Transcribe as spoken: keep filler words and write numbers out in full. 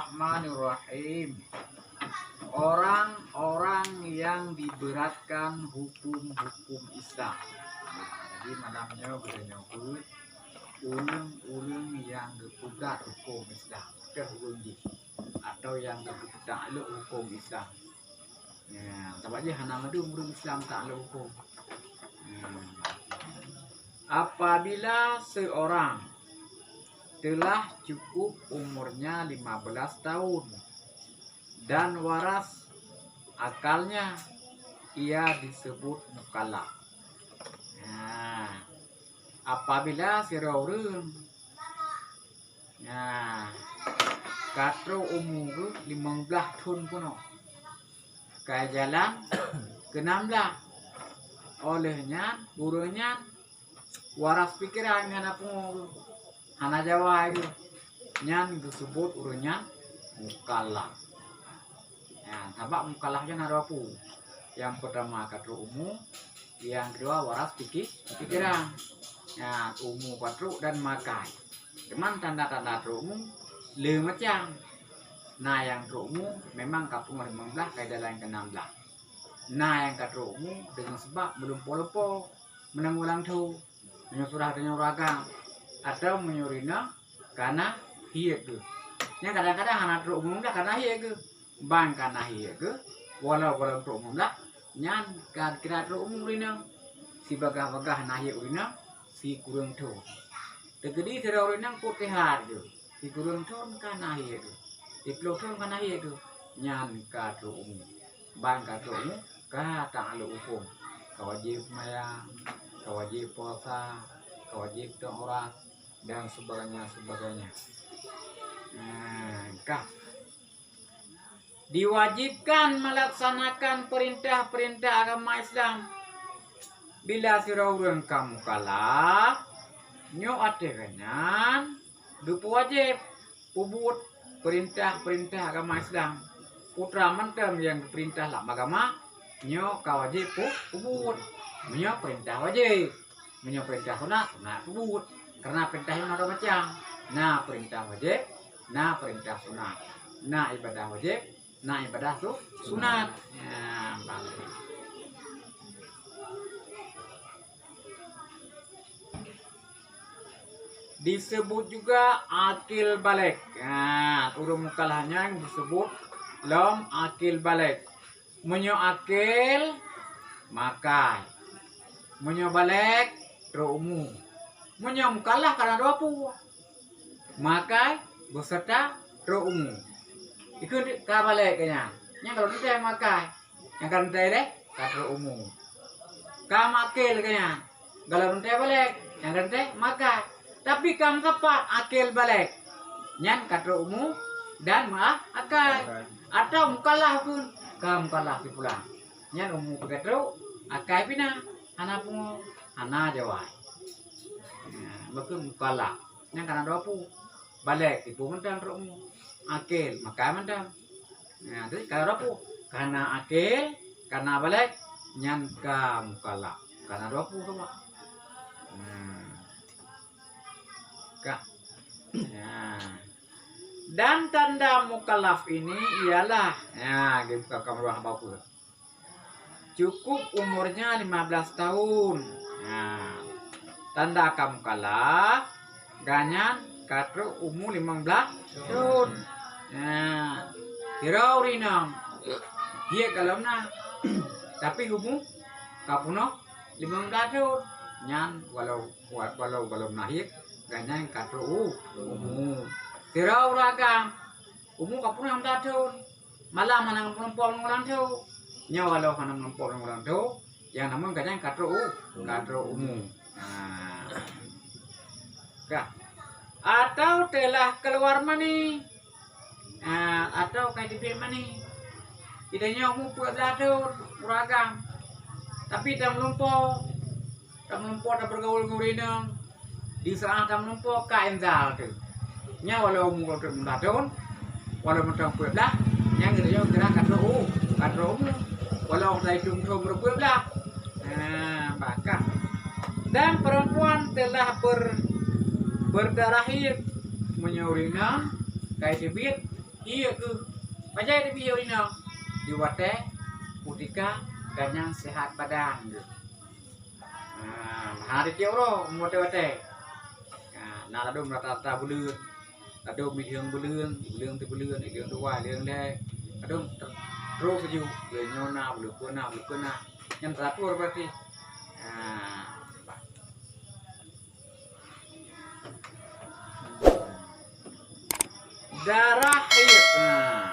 Bismillahirrahmanirrahim. Orang-orang yang diberatkan hukum-hukum Islam. Nah, jadi malam nyoe geutanyoe beuet ureuëng-ureuëng nyang geupeugat huköm Islam, keu ureuëng jih, atau nyang geupeutak lok huköm Islam. Ya, sabab jih hana mandum ureuëng Islam taat lok huköm. Hmm. Apabila seorang telah cukup umurnya lima belas tahun dan waras akalnya, ia disebut mukallaf. Nah, apabila sidroe ureuëng, nah, ka trok umu geuh limong blaih thon keunoe, ka jalan keu nam blaih, óh lheueh nyan ureuëng nyan waras pikeran, hana pungo geuh, hana jawai geuh, nyan geuseubut ureuëng nyan mukallaf. Nah, sabab mukallaf nyan na dua peue. Nyang peutama ka trok umu, nyang keudua waras pike-, pikeran. Nah, umu ka trok dan makai. Teuma tanda-tanda trok umu le macam. Na nyang trok umu memang ka pungo limong blaih ka jalan keu nam blaih. Na nyang ka trok umu deungon sabab meulumpo-lumpo, meunang ulang tho, meunyoe surah deungon ureuëng agam, atawa meunyoe ureuëng inong ka na hiek geuh. Nyan kadang-kadang hana trok umu limong blaih ka na hiek geuh. Ban ka na hiek geuh, walau gohlom trok limong blaih, nyan ka kira trok umu ureuëng inong. Sibagaih-bagaih na hiek ureuëng inong, sikureueng thon. Teukeudi sidroe ureuëng inong peuet sihat geuh, sikureueng thon ka na hiek geuh, siploh thon ka na hiek geuh, nyan ka trok umu. Ban ka trok umu, ka taat lok huköm, ka wajéb seumayang, ka wajéb puasa, ka wajéb tutup aurat, dan sebagainya, sebagainya. Nah, ka diwajibkan melaksanakan perintah-perintah agama Islam. Bila sidroe ureuëng ka mukallaf, nyoe ateueh geuh nyan geupeuwajéb peubuet perintah-perintah agama Islam. Putra mantong nyang geupeurintah lam agama, nyoe ka wajéb pu-, peubuet. Meunyoe peurintah wajéb, meunyoe peurintah sunat, sunat peubuet. Karena peurintah nyoe na dua macam. Na peurintah wajéb, na peurintah sunat. Na ibadah wajéb, na ibadah su-, sunat. Ya, bagus. Disebut juga akil baligh. Nah, ureuëng mukallaf nyan disebut lom akil baligh. Meunyoe akil, makai. Meunyoe baligh, trok umu. Meunyoe mukallaf ka na dua peue. Makai beserta trok umu. Ikheun ka baligh keu nyan. Nyan ka lheueh teuntèe makai. Nyang ka lheueh teuntèe lé ka trok umu. Ka makil keu nyan. Ka lheueh teuntèe baligh, nyang ka lheueh teuntèe makai. Tapi ka meusapat akil baligh, nyan ka trok umu dan meuakai. Atawa mukallaf pun ka mukallaf sipulang. Nyan umu pih ka trok, akai pih na, hana pungo, hana jawai. Nah, meukeun mukallaf. Nyan ka na dua peue. Baligh, tipu mantong trok umu. Akil, makai mantong. Nah, jadi ka na dua peue. Ka na akil, ka na baligh, nyan ka mukallaf. Ka na dua peue sama. Nah. Ka. Nah. Dan tanda mukallaf ini ialah, nah, dibuka kamera apa pun. Cukup umurnya lima belas tahun. Nah, tanda ka mukallaf, gobnyan ka trok umu limong blaih thon. Nah, sidroe ureuëng inong, hiek gohlom na, tapi umu ka peunoh limong blaih thon. Nyan walau, walau gohlom na hiek, gobnyan ka trok u-, umu. Sidroe ureuëng agam, umu ka peunoh limong blaih thon. Malam hana meulumpo ngon ureuëng tho. Nyoe walau hana meulumpo ngon ureuëng tho, nyang namun gobnyan ka trok u-, ka trok umu. Nah. Ka. Atau telah keluar mani. Nah, atau ka teubiet mani. Geutanyoe umu peuet blaih thon, ureuëng agam. Tapi tameulumpo. Tameulumpo, tapeureugaul ngon ureuëng inong. Di saat tameulumpo ka inzal teuh. Nyan walau umu ka trok limong blaih thon, walau mantong peuet blaih, nyan geutanyoe kira ka trok u-, ka trok umu. Walau taitong thon meureupeue blaih. Nah, bah ka. Dan perempuan telah ber-, berdarah haid, meunyoe ureuëng inong ka teubiet Iya keuh. Pajan teubiet hiek inong? Di watèe kutika ganyang sehat badan geuh. Ha, hana titiek uroe watèe-watèe. Ha, na ladôm rata-rata buleuen. Ladôm ileueng buleuen, ileueng teubuleuen, ileueng dua, ileueng lhèe. Ladôm ter-, terus laju. Buleuen nyoe na, buleuen peue na, buleuen peue na. Nyan teratur berarti. Ha. Darah haid. Ha.